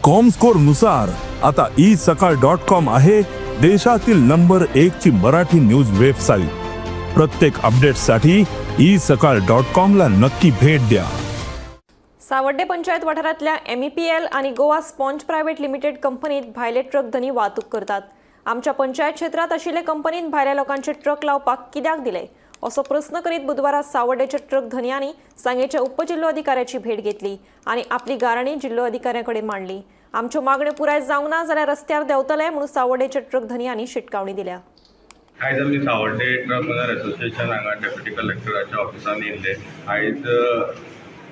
Comscore नुसार आता E सकाळ डॉट कॉम आहे देशातील नंबर एक ची मराठी न्यूज वेबसाईट. प्रत्येक अपडेटसाठी ई सकाळ डॉट कॉम ला नक्की भेट द्या. सावड्डे पंचायत वाठारांतल्या एमईपीएल आनी गोवा स्पॉन्ज प्रायव्हेट लिमिटेड कंपनीत भायले ट्रक धनी वाहतूक करतात. आमच्या पंचायत क्षेत्रांत आशिल्ले कंपनीत भायल्या लोकांचे ट्रक लावपाक कित्याक दिले, असो प्रस्न करीत बुधवारा सावड्डेच्या ट्रक धनयांनी सांगेच्या उपजिल्लोधिकाऱ्याची भेट घेतली आनी आपली गाराणी जिल्लोधिकाऱ्या कडेन मांडली. आमच्यो मागण्यो पुराय जावंक ना जाल्यार रस्त्यार देंवतले म्हणून सावड्डेच्या ट्रक धनयांनी शिटकावणी दिल्या. आयज आमी सावड्डे ट्रक ओनर एसोसिएशन हांगा डेप्युटी कलेक्टराच्या ऑफिसान येयल्ले. आयज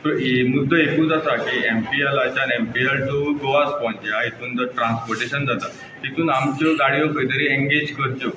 तो मुद्दो एकूच आसा की एमपीएलाच्यान एमपीएल टू गोवा स्पॉन्ज ह्या हितून जो ट्रान्सपोर्टेशन जाता, तितून आमच्यो गाडयो खंय तरी एंगेज करच्यो.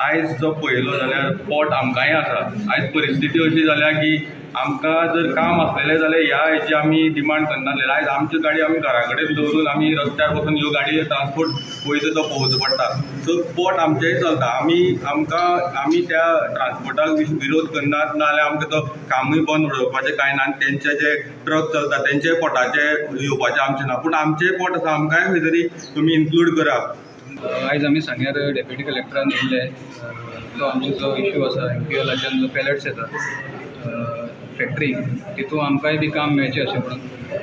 आयज जो पळयलो जाल्यार पोट आमकांय आसा. आयज परिस्थिती अशी जाल्या की आमकां जर काम आसलेलें जाल्यार ह्या हेची आमी डिमांड करनासलेले. आयज आमच्यो गाडयो आमी घरा कडेन दवरून आमी रस्त्यार वचून ह्यो गाडयो ट्रान्सपोर्ट वयता तो पळोवचो पडटा. सो पोट आमचेंय चलता. आमी आमकां आमी त्या ट्रान्सपोर्टाक विरोध करनात, नाजाल्यार आमकां तो कामूय बंद उडोवपाचें कांय ना आनी तेंचे जे ट्रक चलता तेंचेय पोटाचें येवपाचें आमचें ना, पूण आमचेंय पोट आसा. आमकांय खंय तरी तुमी इन्क्लूड करा. आयज आमी सांग्यार डेप्युटी कलेक्टरान येयल्ले. जो आमचो जो इशू आसा, एमपीएलाच्यान जो पॅलेट्स येता फॅक्टरी, तितून आमकांय बी काम मेळचें अशें म्हणून.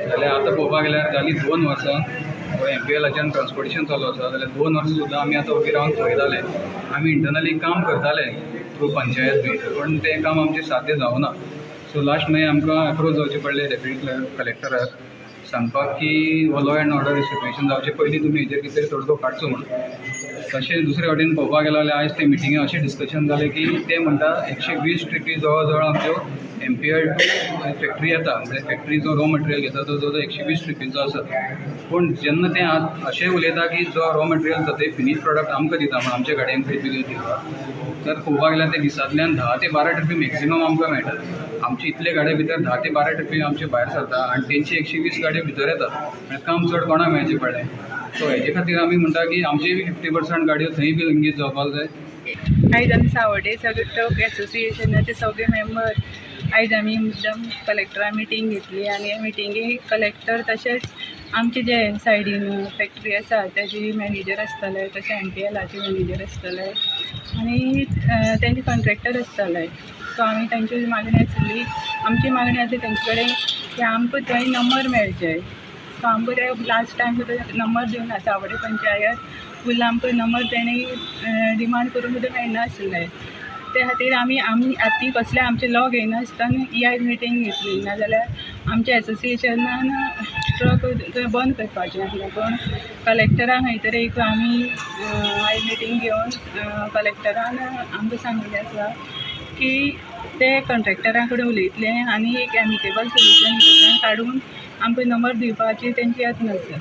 जाल्यार आतां पळोवपाक गेल्यार जालीं 2 वर्सां एमपीएलाच्यान ट्रान्सपोर्टेशन चालू आसा, जाल्यार 2 वर्सां सुद्दां आमी आतां उबी रावन पळयताले. आमी इंटरनली काम करताले थ्रू पंचायत बी, पूण तें काम आमचें साध्य जावना. सो लास्ट मागीर आमकां एप्रोच जावचें पडलें डेप्युटी कलेक्टराक सांगपाक की हो लॉ एंड ऑर्डर सिट्युएशन जावचे पयलीं तुमी हेजेर कितें तरी तोडगो काडचो म्हणून. तशें दुसरे वटेन पळोवपाक गेलो जाल्यार आयज ते मिटिंगे अशें डिस्कशन जालें की ते म्हणटा 120 ट्रिपी जवळ जवळ आमच्यो एमपीएल टू फॅक्टरी येता, म्हणजे फॅक्टरी जो रॉ मटेरियल घेता तो जवळ जवळ 120 ट्रिपींचो आसा. पूण जेन्ना ते अशें उलयता की जो रॉ मटेरियल जाता ते फिनीश प्रोडक्ट आमकां दिता म्हण आमच्या गाडयांक ट्रिपी दिता, तर पळोवपाक गेल्यार ते दिसांतल्यान 10 ते 12 ट्रिपी मॅक्सिमम आमकां मेळटात. आमचे इतले गाडये भितर 10 ते 12 ट्रिपी आमचे भायर सरता आनी तेंची 120 गाडयो भितर येतात, आनी काम चड कोणाक मेळचें पडलें? सो हेजे खातीर आमी म्हणटा की आमचे बी 50% गाडयो थंय बी एंगेज जावपाक जाय. आयज आमी सावड्डे सगळे ट्रक एसोसिएशनाचे सगळे मेंबर आयज आमी मुद्दम कलेक्टरा मिटींग घेतली आनी मिटिंगेक कलेक्टर तशेंच आमचे जे सायडीन फॅक्टरी आसा तेजे मॅनेजर आसतले, तशें एमपीएलाचे मॅनेजर आसतले आनी तेंचे कॉन्ट्रेक्टर आसतले. सो आमी तेंची मागणी आसली, आमची मागणी आसली तेंचे कडेन की आमकां थंय नंबर मेळचे. सो आमकां ते लास्ट टायम सुद्दां नंबर दिवना. सावड्डे पंचायत फूल आमकां नंबर तेणी डिमांड करून सुद्दां मेळनासले. ते खातीर आमी आमी आतां कसले आमचे लॉ घेयनासतना ही आयज मिटींग घेतली, नाजाल्यार आमच्या एसोसिएशनान ट्रक थंय बंद करपाचें आसलें. पूण कलेक्टरा खंय तरी एक आमी आयज मिटींग घेवन कलेक्टरान आमकां सांगिल्लें आसा की ते कॉन्ट्रेक्टरा कडेन उलयतले आनी एक एमिकेबल सोल्युशन हितूंतल्यान काडून आमकां नंबर दिवपाची तेंची यत्न आसा.